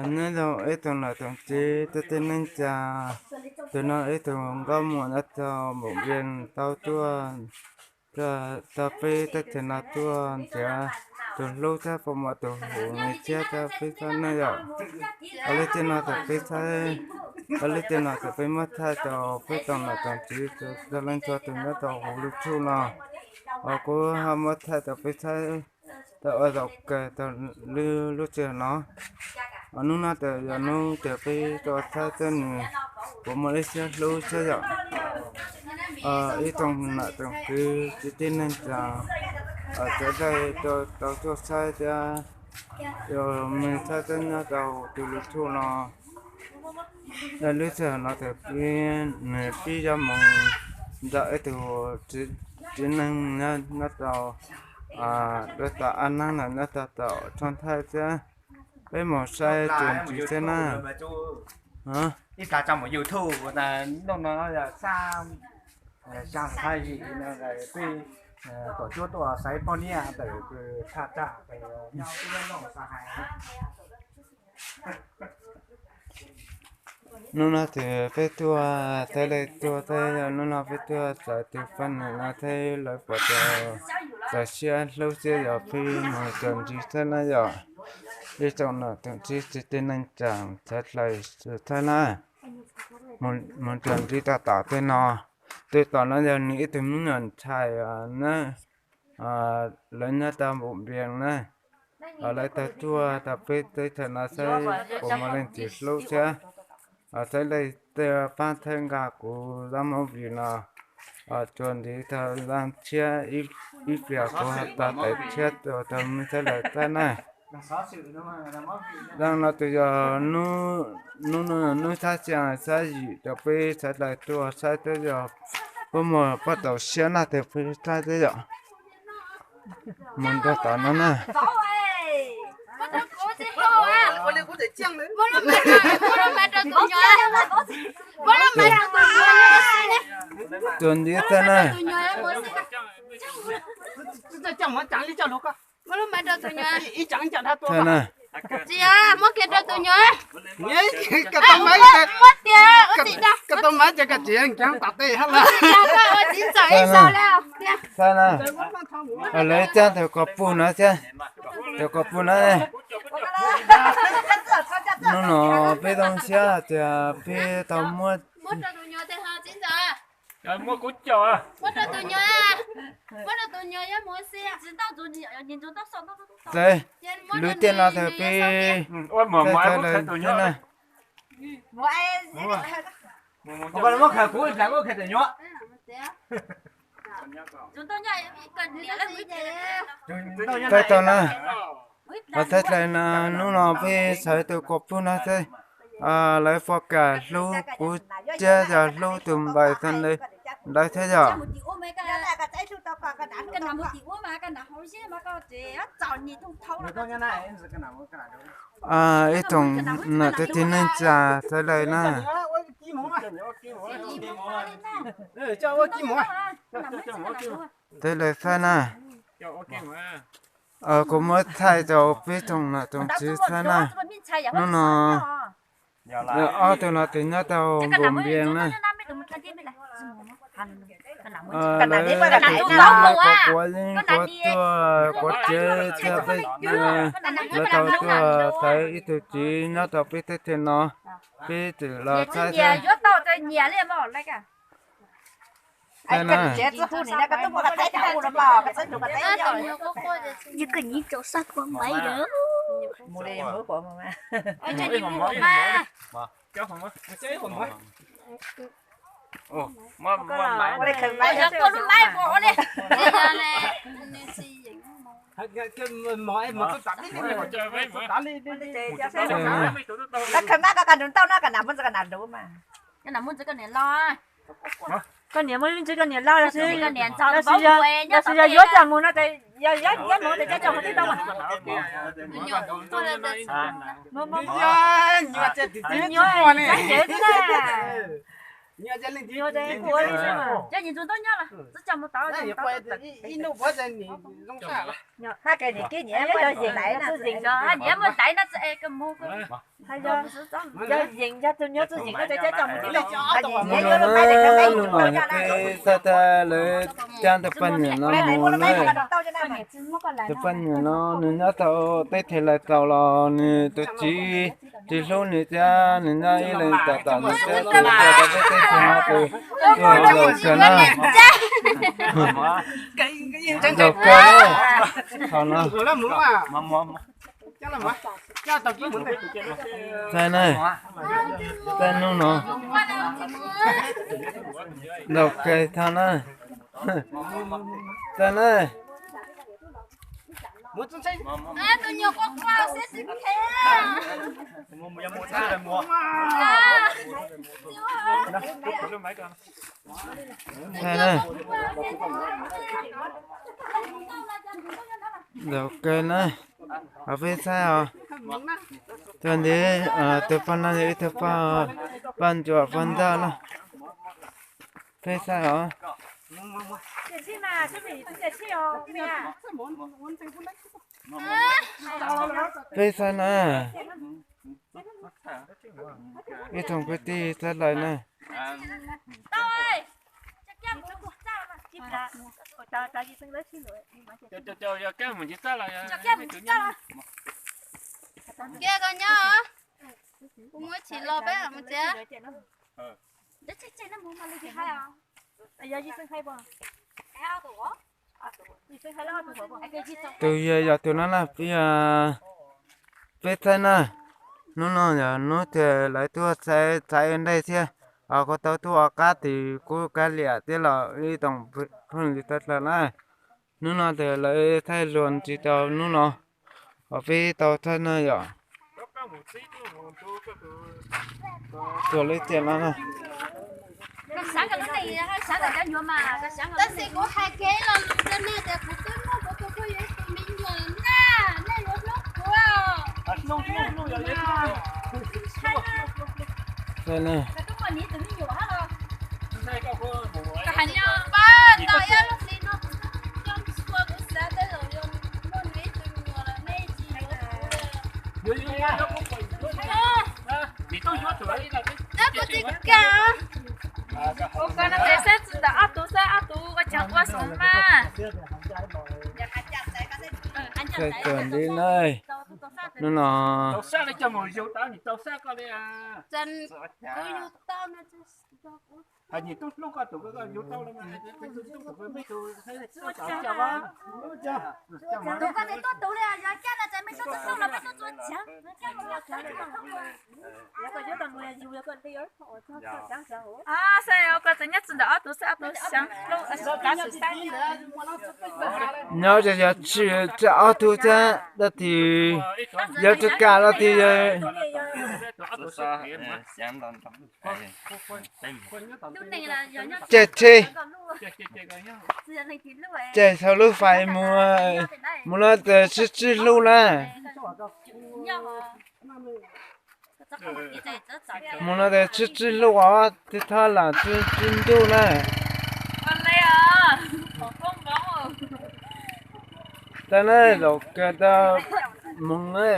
Nyob zoo ib tsoom niam tsoom txiv kwv tij neej tsa, tus no ib tug nkauj muam nyob rau npum npias tau tuaj, tau peb teb chaws no tuaj nrhiav tus hlub thiab puas muaj tus hu nws thiab rau peb saib ne yom. Ua li tej no thaum peb saib, ua li tej no thaum peb muab thaij rau peb tsoom niam tsoom txiv txhua leej txhua tus nyob rau hauv lub tshuj no, kuv ho muab thaij rau peb saib tau ua zaum kawg rau lub sij hawm no. Hnub no ces yog hnub uas peb tuaj saib thiab nws puas muaj lub siab hlub thiab yom. Ib tsoom niam tsoom txiv kwv tij neej tsa, sawv daws tau tuaj saib thiab, yog me saib thiab nyob rau tus lub tshuj no. Lub sij hawm no ces peb, nws pib yuav mus nrog ib tug txiv neej nyob rau, rau tom Ab Neeb no nyob rau tom Tshooj Thaij thiab, peb mus saib txuas ntxiv thiab na. Ib plag tso mus YouTube no, xab xab thaj yim no, peb tuam cuab tuaj xaiv poj niam ntawm kws thaj tsam. Hnub no ces peb tuaj, thiaj li tuaj thiab, hnub no peb tuaj txais tus poj niam no thiab lawv puas tau txaus siab hlub thiab yog peb mus txuas ntxiv thiab na yom. Ib tsoom niam tsoom txiv kwv tij neej tsa, txhua leej txhua tus na, mus txuas ntxiv rau tom tej no. Tej tom no yog nws ib tug me nyuam ntxhais na, lawv nyob rau npum npias na, lawv tau tuaj rau peb teb chaws no saib puas muaj leej twg hlub thiab, saib leej twg pab thiab nqa kuv zaj movie no txuas ntxiv rau zaj tshiab, ib pliag kuv ho tau tawm tshiab tuaj rau nej sawv daws saib na. Zaj no ces yog hnub, hnub thaj tsam thaj yim rau peb sawv daws tuaj saib thiab yog puas muaj, puas txaus siab na ces peb saib thiab yom. Mus rau tom no na. Txuas ntxiv thiab na. Thiab na. Muab kiag rau tus nyuam. Muab tias, ua txiv ntxawm ib zaug lawm. Lawv cab tus ko pug no thiab, tus ko pug no. Hnub no peb zoo siab tias peb tau muab, muab rau tus nyuam, lwm tiam no thaum peb, tau tau na. Thaum tau na, thaum tau na, hnub no peb xaiv tus ko pug no thiab, lawv pom kam hlub kuv thiab yog hlub tus npawg Xab Ntais thiab yom. Ib tsoom niam txiv kwv tij neej tsa sawv daws na, sawv daws saib na. Kuv muab thaij rau peb tsoom niam tsoom txiv saib na. Hnub no ob tug no ces nyob rau npum npias na. Lawv kuv kuav yeeb kuav tuaj kuav tsev thiab peb, lawv tau tuaj xaiv ib tug txiv nyob rau peb teb chaws no, peb txawm los thaij thiab. Koj niam muaj me ntsis koj niam laj los sis, los sis yog yuav coj mus no ces yog yuav mus ces coj mus tib tau mas. Nyuaj ces ua li xwb mas. Hab kis niam kib niam muaj yees laiv na, txuj yees no, niam muaj laiv no txawm es koj mus. Yog yees yog tus nyob txuj yees koj cov coj mus tib tau. Hnub no, hnub no peb txhaj tag lawv cab tus poj niam no mus na. Tus poj niam no nws nyob tau teb chaws Lais Txaus los nws tus txiv tsis hlub nws thiab nws nyob ib leeg tom tom nws thiab tus txiv tau tau peb teb chaws no tus tuag laus kawg na. Laus kawg na. Thaum no txaij na, txaij hnub no, laus kawg thaum na, txaij na. Txaij na. Laus kawg na. Peb txaij os. Tuaj nti, tus poj no yog ib tug poj, poj ntsuam poj ntxawg na. Peb txaij os. Peb txaij na. Ib tsoom kwv tij txaij lais na. Kiag koj nyob, kuv mus tsis los peb mus tsev. Tus yog yog tus no na, peb txaij na. Hnub no yog hnub twg lawv tuaj txaij ntej thiab, ho kuj tau tuaj ua qab tis kub kab liam thiab los ib tsoom phooj ywg txhua tus na. Hnub no ces lawv thaij luag ntsis tau hnub no, ho peb tau thaij na yom. Tuaj lub tiaj no na. Tab sis kuv hais kev los lus rau nej tias kuv twb muaj kuv tus phooj ywg tus me nyuam na, nej yuav hlub kuv. Pab tau ib lub hli no kuv twb coj txhua kuv xav tej zaum yuav muaj nws ib tug me nyuam lawm nej tsis yuav kuv li. Tab kuv tsis kam. Ua ko no ces saib txij ntawm ob tug, saib ob tug ua cas ua xwb mas. Txaij tuaj nti na. Hnub no Saib koj tseem nyob txij ntawm ob tug xwb, ob tug xyov. Nyob yog tsis txij ob tug thiab, dab tsi yog tsis kam dab tsi yog. Caij tsheb, caij txhua lub fais mus, mus no tas tsib tsib hlub na. Mus no tas tsib tsib hlub os, tib thab lam tsib tsib ntuj na. Tas na, zaum kawg tau mus na.